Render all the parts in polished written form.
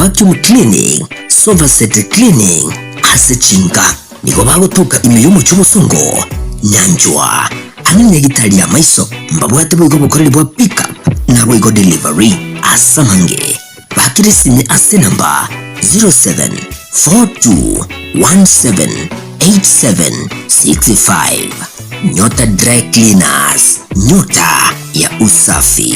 Vacuum cleaning, sofa set cleaning ase chinka. Nigo bagotoka ime y'omochie obosongo, Nyanchwa, ang'e negitari y'amaiso. Mbabwate boigo obokoreri bwa pick up naboigo delivery. Ase amange, bakire esime ase enamba 0742178765. Nyota Dry Cleaners, nyota ya usafi.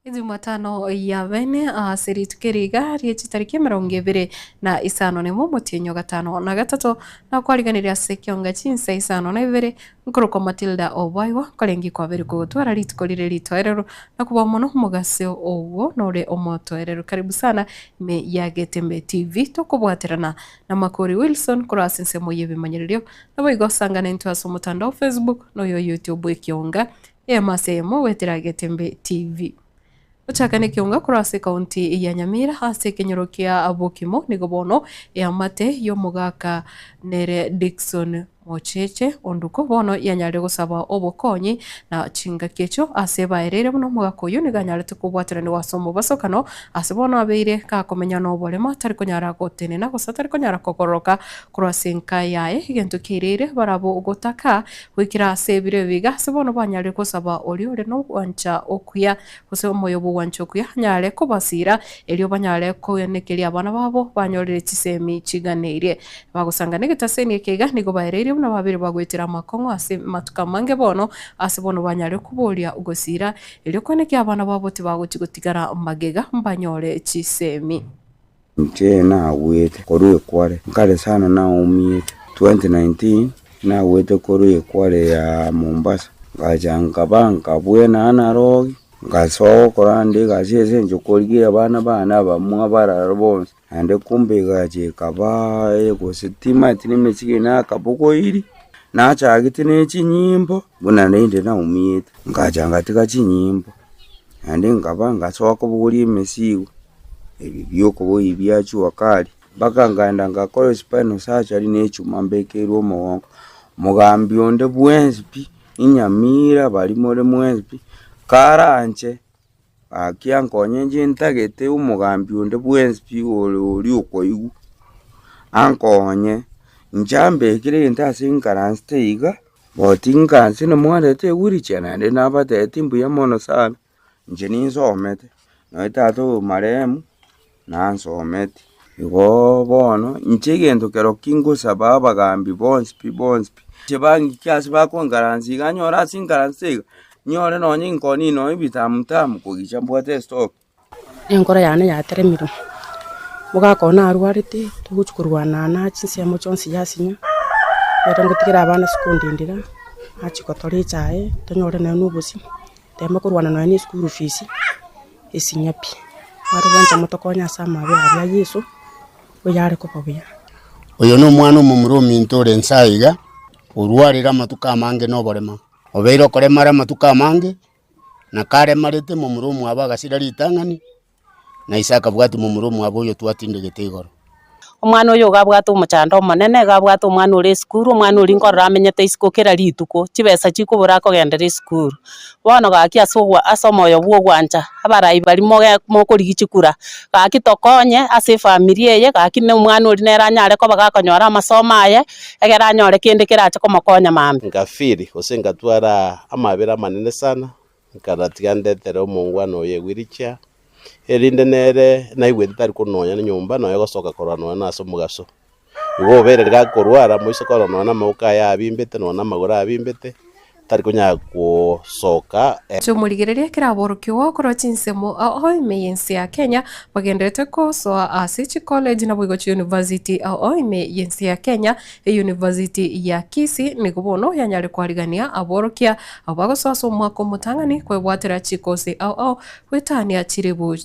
Ejumatano ya bene ase rituko eri iga rie chitariki emerongo ebere na isano nemo omotienyi o gatano na gatato, nakwariganirie ase ekionga chinsa isano na ibere, nkorokwa Matilda Oboigwa, nkorenge kwabere kogotwara rituko rire ritoereru, na kobua mono omogaso ogo nore omotoereru. Karibu sana ime ya Getembe TV, tokobwaterana na Makori Wilson korwa ase ensemo y'ebimanyererio, naboigo sangana intwe ase omotandao Facebook na oyo YouTube ekionga Eyemo ase eyemo goetera Getembe TV. Gochaka nekeunga korwa ase ekaunti ya Nyamira ase ekenyoro kia Bokimo nigo bono eamate y'omogaka nere Dickson Mocheche Onduko bono yanyarire gosaba obokonyi na chingaki echio ase baereire buna omogaka oyio nigo anyarete kobwateranigwa ase omobasokano ase bono abeire gakomenya noboremo atari konyara gotenena gose atari konyara kogororoka korwa ase enka yaye egento kiairire barabwo gotaka Goikera ase ebiro ebi iga, ase bono banyarire gosaba oria ore nogwancha okuya, gose omoyo bw'ogwancha okuya, anyare kobasiira, erio banyare koenekeria abana babo banyorire chisemi chiganeirie. Bagosangana egetaseni eke iga, nigo baereirie buna babeire bagoetera amakong'u ase amatuko amange bono, ase bono banyare koboria ogosiira, erio koenekia abana babo tibagochia gotigara magega mbanyore chisemi. Inche nagwete korwa ekware, nkare sana naumiete. 2019 nagwete korwa ekware ya Mombasa, ngacha nkaba nkabwena Nairobi, ngasoa gokora ande egasi ase eng'encho korigia abana bane abamwa barara bonsi, naende kumbe egacha ekaba gose timanyeti na emesigo eye nakabogoiri, nachagete ne chinyimbo, buna rende naumiete, ngacha ngatiga chinyimbo, naende nkaba ngasoa kobogoria emesigo. Ebi bi'okoboyia bia jua kali, mpaka nkaenda ngakora spinal surgery ne echuma mbekeirwe omogongo. Mogambi onde bwensi pi, inyamira baria more mwensi pi, karanche gaki ankonye inche ntagete omogambi onde bwensi pi ore oria okoigwa, ankonye, inche ambekere egento ase nkaransete iga, but nkanse namwarete ewheelchair naende nabatebetie mbuya mono sana. Inche ninsomete, nonya tata oyo marehemu nansometi. Igoo bono, inche egento kero ki ngosaba abagambi bonsi pi bonsi pi, inche bang'ike ase bakonkaransia iga nyore ase nkaranse iga, nyore nonye inkoni nonye ebitamu tamu kogicha mbwate estock. Enkoro yane yateremirwe, mogaka one narwarete, togochia korwana na chinsemo chionsi yasinya, ekero ngotigera abana sukuru ndindira, nachia gotora echae, tonyore nonya na obosie. Tema korwana nonya ne eschool fees, esinya pi. Mware gwancha motokonye ase amaabera aria a Yeso, oyare koba buya. Oyo nomwana omomura ominto ore inse aiga, orwarire amatuko amange na oborema. Obeire okoremara amatuko amange, na karemarete momura omwabo agasira ritang'ani, Na ise akabwatia momura omwabo oyo twatindegete igoro. Omwana oyo iga abwate omochando omonene, iga abwate omwana ore esukuru, omwana oria nkorora amenyete isiko kera rituko, chibesa chikobora akogendera esukuru. Bono gaki ase ogwa ase omoyo bwa ogwancha, abarai baria moge mokorigia chikura, gaki tokonye ase efamiri eye, gaki na omwana oria nere anyare koba gakonyora amasomo aye, egere anyore kende kerache komokonya mambia. Nkafeel gose nkatwara amabera amanene sana, Nkaratiga ndetere omongwana oyo ewheelchair, erinde nere naigwete tari kononya na nyomba nonya gosoka korwa nonya nase omogaso. Igo obeire riga akorwara moise korora nonya na amaboko aye abimbete nonya na amagoro abimbete, tari konyara gosoka. Chomorigereria ekero aborokigwa korwa chinsemo ao ime y'ense ya Kenya bagenderete gosoa ase chicollege naboigo chiuniversity ao ime y'ense ya Kenya. Eyunivasiti ya Kisii nigo bono yanyare koarigania aborokia abwo bagosoa ase omwaka omotang'ani kwebwatera chikosi ao ao goetania chiribu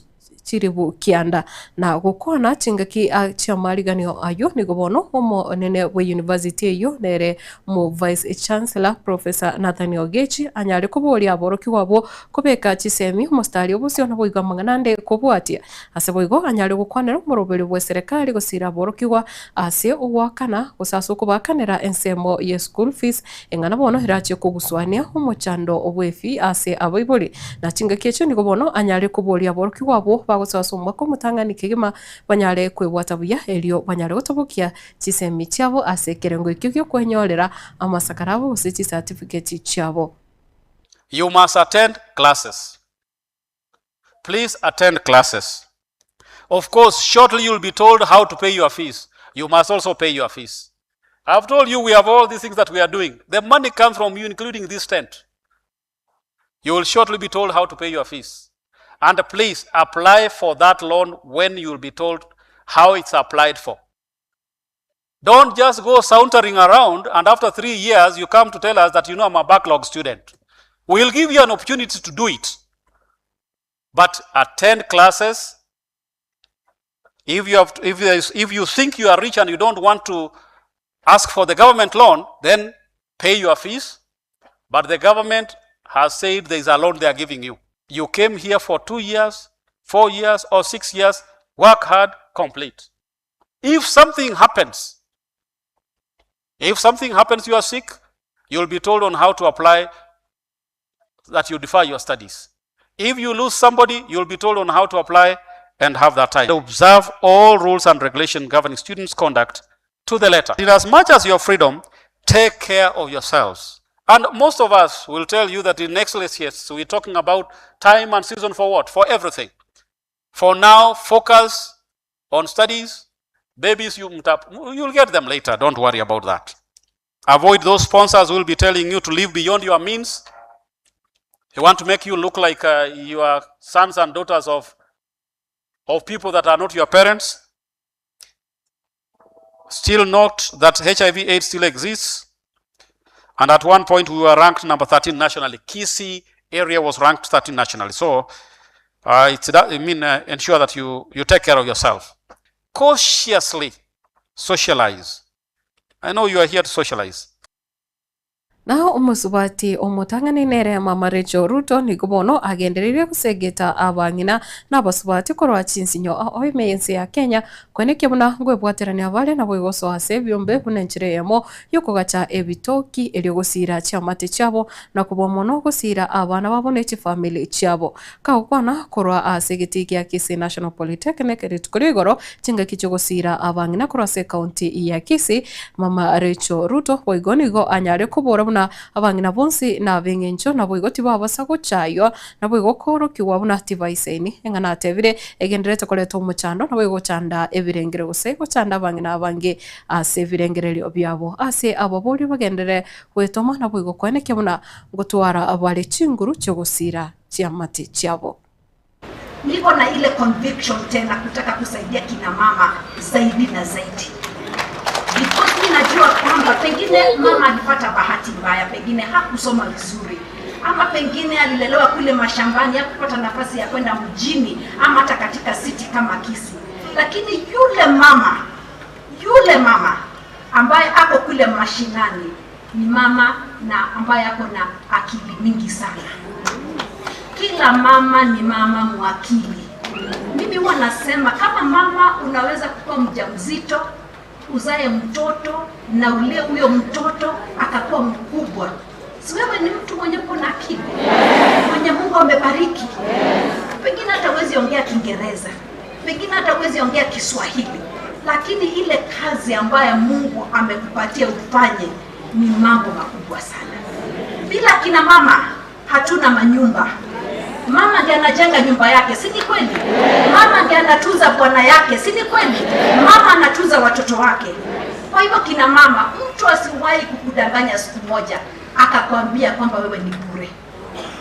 chiribu kianda na gokwana chingaki chi'amariganio ayio nigo bono omonene bw'eyunivasiti eyio nere mo Vice Chancellor Professor Nathaniel Gechi anyare koboria aborokigwa abwo kobeka chisemi omositari obosio naboigo amang'ana ande kobwatia ase boigo anyare gokwanera omoroberio bw'eserekari gosira aborokigwa ase ogoakana gose ase okobaakanera ensemo ye school fees Eng'ana bono erachie kogusuania omochando bw'efi ase abaibori, na chingaki echio nigo bono anyare koboria aborokigwa abwo bagosoa ase omwaka omotang'ani kegima banyare kwebwata buya, erio banyare gotobokia chisemi chiabo ase ekerengo ekio gi'okwenyorera amasakara abo gose chisatifiketi chiabo. You must attend classes. Please attend classes. Of course, shortly you'll be told how to pay your fees. You must also pay your fees. I've told you we have all these things that we are doing. The money comes from you, including this tent. You will shortly be told how to pay your fees. And please apply for that loan when you will be told how it's applied for. Don't just go sauntering around and after 3 years you come to tell us that you know I'm a backlog student. We'll give you an opportunity to do it. But attend classes. If you, have to, if, there is, if you think you are rich and you don't want to ask for the government loan, then pay your fees. But the government has said there is a loan they are giving you. You came here for 2 years, 4 years, or 6 years, work hard, complete. If something happens, if something happens, you are sick, you'll be told on how to apply that you defer your studies. If you lose somebody, you'll be told on how to apply and have that time. Observe all rules and regulations governing students' conduct to the letter. In as much as your freedom, take care of yourselves. And most of us will tell you that in next years, we're talking about time and season for what? For everything. For now, focus on studies. Babies, you, you'll get them later. Don't worry about that. Avoid those sponsors who will be telling you to live beyond your means. They want to make you look like uh, you are sons and daughters of, of people that are not your parents. Still note that HIV AIDS still exists. And at one point, we were ranked number 13 nationally. Kisii area was ranked 13 nationally. So uh, it's that, I mean, uh, ensure that you, you take care of yourself. Cautiously socialize. I know you are here to socialize. Na omosubati omotang'ani nere Mama Rachel Ruto nigo bono agendereire gosegeta abang'ina na abasubati korwa chinsinyo ao ime y'ense ya Kenya koenekia buna nkwebwaterania bare naboigo gosoa ase ebiombe buna enchera eyemo y'okogacha ebitoki erio gosiira chiamate chiabo na kobua mono gosiira abana babo ne chifamiri chiabo. Kagokwana korwa ase egetii gia Kisii National Polytechnic rituko ria igoro chingaki chi'ogosiira abang'ina korwa ase ekaunti ya Kisii, Mama Rachel Ruto boigo nigo anyare kobora buna abang'ina bonsi nab'eng'encho naboigo tibabasa gochaywa naboigo koorokigwa buna tibaisaini. Eng'ana atebire egendererete koreta omochando naboigo gochanda ebirengero gose gochanda abang'ina abange ase ebirengererio biabo. Ase ababoria bagenderere gwetoma naboigo koenekia buna ngotwara bare chinguru chi'ogosiira chiamate chiabo. Niko na ile conviction tena kutaka kusaidia kina mama zaidi na zaidi, because mi najua kwamba pengine mama alipata bahati mbaya, pengine hakusoma vizuri, ama pengine alilelewa kule mashambani, hakupata nafasi ya kwenda mjini ama hata katika city kama Kisii, lakini yule mama yule mama ambaye ako kule mashinani ni mama na ambaye ako na akili mingi sana. Kila mama ni mama mwakili. Mimi huwa nasema kama mama unaweza kuwa mjamzito, uzae mtoto na ulee huyo mtoto akakuwa mkubwa, si wewe ni mtu mwenye uko na akili, mwenye Mungu amebariki. Pengine hata huwezi ongea Kiingereza, pengine hata huwezi ongea Kiswahili, lakini ile kazi ambayo Mungu amekupatia ufanye ni mambo makubwa sana. Bila kina mama hatuna manyumba. Mama ndiye anajenga nyumba yake, si ni kweli? Mama ndiye anatunza bwana yake, si ni kweli? Mama anatunza watoto wake. Kwa hivyo kina mama, mtu asiwahi kukudanganya siku moja akakwambia kwamba wewe ni bure.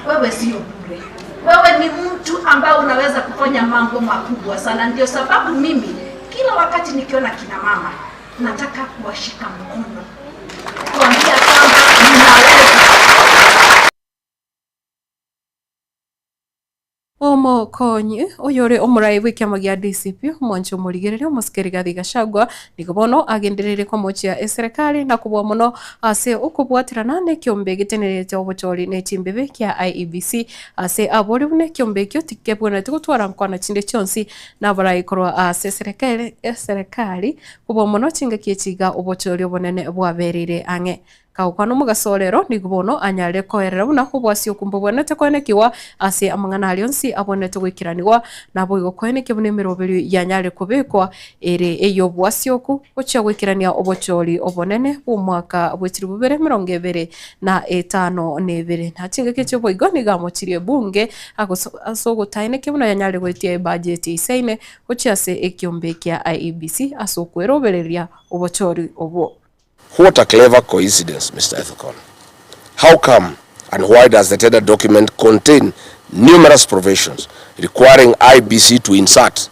Wewe sio bure. Wewe ni mtu ambaye unaweza kufanya mambo makubwa sana. Ndio sababu mimi kila wakati nikiona kina mama nataka kuwashika mkono, kuambia kwamba mnaweza. Omokonyi oyore omorai bw'ekiama gia DCP, omwanchi omorigereria omosike Rigathi Gachagua, nigo bono agendereire komochia eserekari na kobua mono ase okobwaterana nekiombe getenerete obochori ne chimbibe kia IEBC ase abori buna ekiombe ekio tikebwenereti gotwara nkwana chinde chionsi nabarai korwa ase eserekari kobua mono chingaki echi iga obochori obonene bwabereire ang'e. Kagokwana omogaso rero, nigo bono anyare koerera buna obwasioku mbobwenerete koenekigwa ase amang'ana aria onsi abwenerete goikeranigwa, naboigo koenekia buna emeroberio yanyare kobekwa ere ey'obwasioku gochia goikerania obochori obonene bw'omwaka bwe chilifu bibere emerongo ebere na etano na ebere. Na chingaki echio boigo nigo amochirie ebunge ase ogotaenekia buna yanyare goetia ebajeti eisaine gochia ase ekiombe kia IEBC ase okwerobereria obochori obwo. What a clever coincidence, Mr. Ethekon. How come and why does the tender document contain numerous provisions requiring IBC to insert,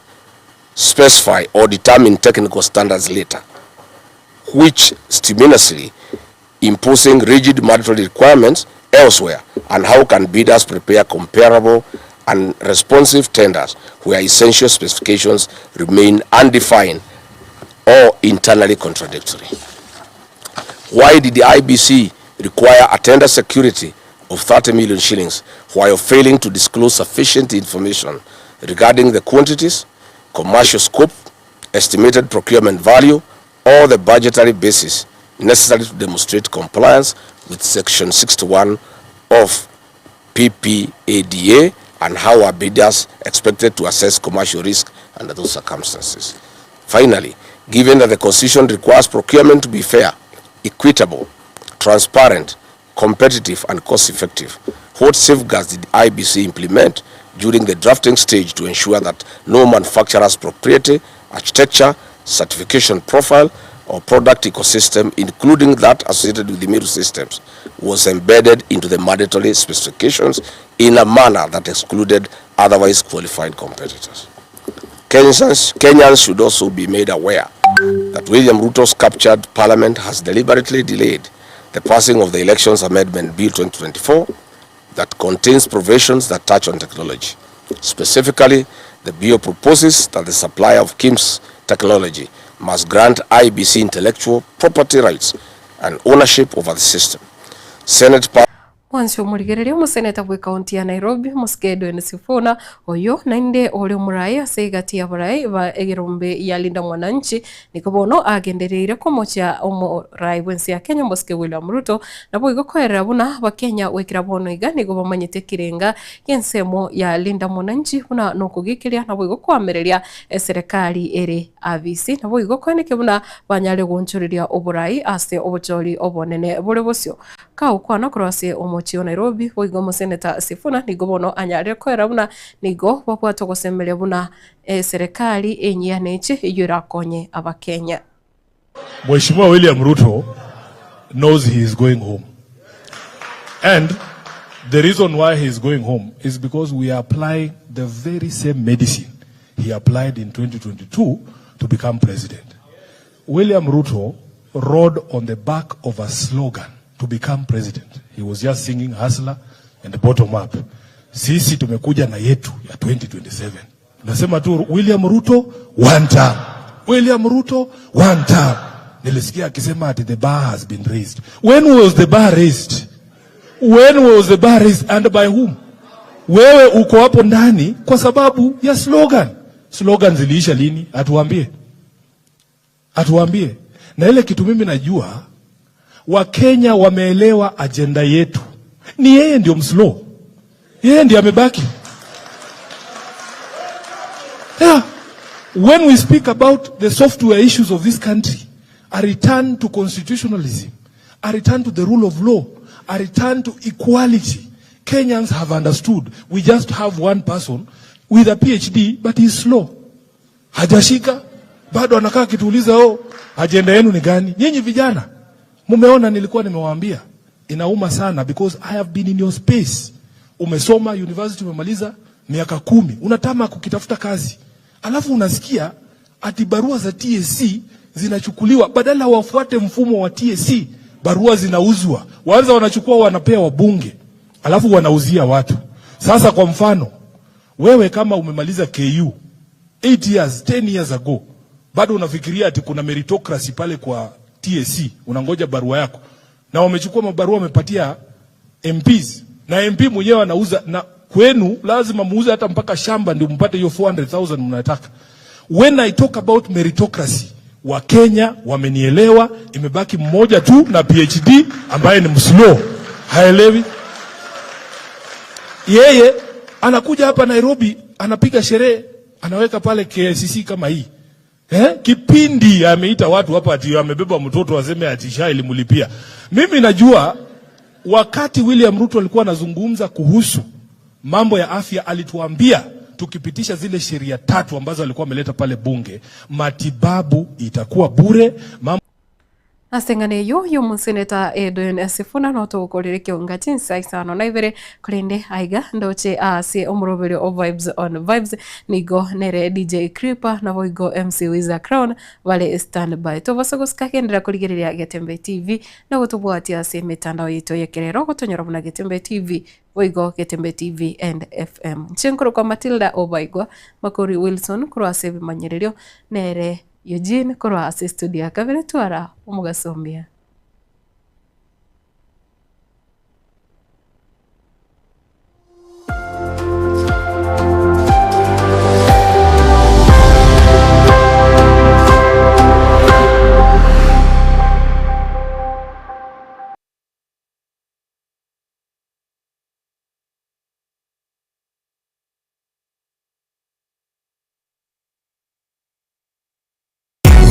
specify or determine technical standards later, which stimulantly imposing rigid mandatory requirements elsewhere, and how can bidders prepare comparable and responsive tenders where essential specifications remain undefined or internally contradictory? Why did the IBC require a tender security of 30 million shillings while failing to disclose sufficient information regarding the quantities, commercial scope, estimated procurement value, or the budgetary basis necessary to demonstrate compliance with Section 61 of PPADA, and how are bidders expected to assess commercial risk under those circumstances? Finally, given that the Constitution requires procurement to be fair, equitable, transparent, competitive, and cost-effective, what safeguards did IBC implement during the drafting stage to ensure that no manufacturer's proprietary architecture, certification profile, or product ecosystem, including that associated with the Meru systems, was embedded into the mandatory specifications in a manner that excluded otherwise qualified competitors? Kenyans, Kenyans should also be made aware that William Ruto's captured parliament has deliberately delayed the passing of the Elections Amendment Bill 2024 that contains provisions that touch on technology. Specifically, the bill proposes that the supplier of KIMS technology must grant IBC intellectual property rights and ownership over the system. Senate Mwanche omorigereria omoseneta bw'ekaunti ya Nairobi, Omosike Edwin Sifuna, oyio naende ore omoraai ase egati y'abarai ba egerombe ya Linda Mwananchi, nigo bono agendereire komochia omorai bw'ense ya Kenya Omosike William Ruto, naboigo koerera buna Abakenya goikera bono iga nigo bamanyete ekerenga gi'ensemo ya Linda Mwananchi buna nokogiikeria naboigo koamereria eserekari ere abisi naboigo koenekia buna banyare goonchoreria oborai ase obochori obonene bore bosio. Kagokwana korwa ase omochie o Nairobi, boigo omoseneta Sifuna nigo bono anyarire koera buna nigo babwate ogosemeria buna eserekari enyia neche eyio erakonye abakenya. Mheshimiwa William Ruto knows he is going home and the reason why he is going home is because we are applying the very same medicine he applied in 2022 to become president. William Ruto rode on the back of a slogan to become president. He was just singing hustler and bottom up. Sisi tumekuja na yetu ya 2027. Nasema tu William Ruto one term. William Ruto one term. Nilisikia akisema ati the bar has been raised. When was the bar raised? When was the bar raised and by whom? Wewe uko hapo ndani kwa sababu ya slogan. Slogan ziliisha lini? Atuambie. Atuambie. Na ile kitu mimi najua Wakenya wameelewa ajenda yetu. Ni yeye ndio mslow. Yeye ndiye amebaki. Yeah. When we speak about the software issues of this country, a return to constitutionalism, a return to the rule of law, a return to equality, Kenyans have understood. We just have one person with a PhD, but he's slow. Hajashika. Bado anakaa akituuliza oh, ajenda yenu ni gani? Nyinyi vijana mumeona, nilikuwa nimewaambia inauma sana because I have been in your space. Umesoma university, umemaliza miaka 10, unatama kukitafuta kazi, alafu unasikia ati barua za TSC zinachukuliwa, badala wafuate mfumo wa TSC, barua zinauzwa. Waanza wanachukua wanapea wabunge, alafu wanauzia watu. Sasa kwa mfano, wewe kama umemaliza KU 8 years, 10 years ago, bado unafikiria ati kuna meritocracy pale kwa TSC, unangoja barua yako, na wamechukua mabarua wamepatia MPs, na MP mwenyewe anauza, na kwenu lazima muuze hata mpaka shamba ndio mpate hiyo 400,000 mnataka. When I talk about meritocracy, Wakenya wamenielewa, imebaki mmoja tu na PhD ambaye ni mslow, haelewi. Yeye anakuja hapa Nairobi, anapiga sherehe, anaweka pale KICC kama hii. Kipindi ameita watu hapa ati amebeba mtoto aseme ati SHA ilimlipia. Mimi najua wakati William Ruto alikuwa anazungumza kuhusu mambo ya afya, alituambia tukipitisha zile sheria 3 ambazo alikuwa ameleta pale bunge, matibabu itakuwa bure. Mambo Ase eng'ana eyio y'omoseneta Edwin Sifuna notogokorire kionga chinsa isano na ibere korende aiga ndoche ase omoroberio o Vibes on Vibes nigo nere DJ Creeper nabo igo MC Wiza Crown bare standby. Tobasa gosika kendera korigereria Getembe TV na gotobwatia ase emetandao yaito y'ekerero gotonyora buna Getembe TV boigo Getembe TV and FM. Inche nkorokwa Matilda Obaigwa Makori Wilson korwa ase ebimanyererio nere Eugene korwa ase estudio ya kabere twara omogaso omuya.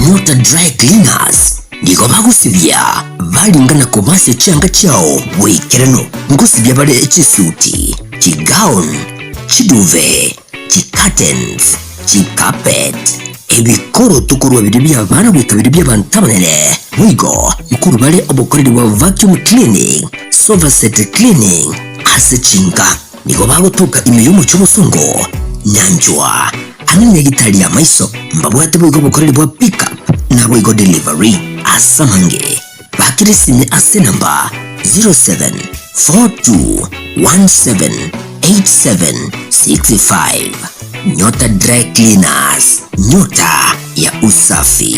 Nyota Dry Cleaners nigo bagosibia baringa na kobasia chianga chiao boikeranu. Ngosibia bare chisuti, chigown, chiduve, chicurtains, chicarpet, ebikoroto korwa biria bi'abana goika biria bi'abanto abanene. Boigo nkorwa bare obokoreri bwa vacuum cleaning, sofa set cleaning ase chinka. Nigo bagotoka ime y'omochie obosongo, nyanchwa, ang'e nyagitari y'amaiso, mbabwate boigo obokoreri bwa pick up naboigo delivery. Ase amange, bakire esime ase enamba 0742178765. Nyota Dry Cleaners, nyota ya usafi.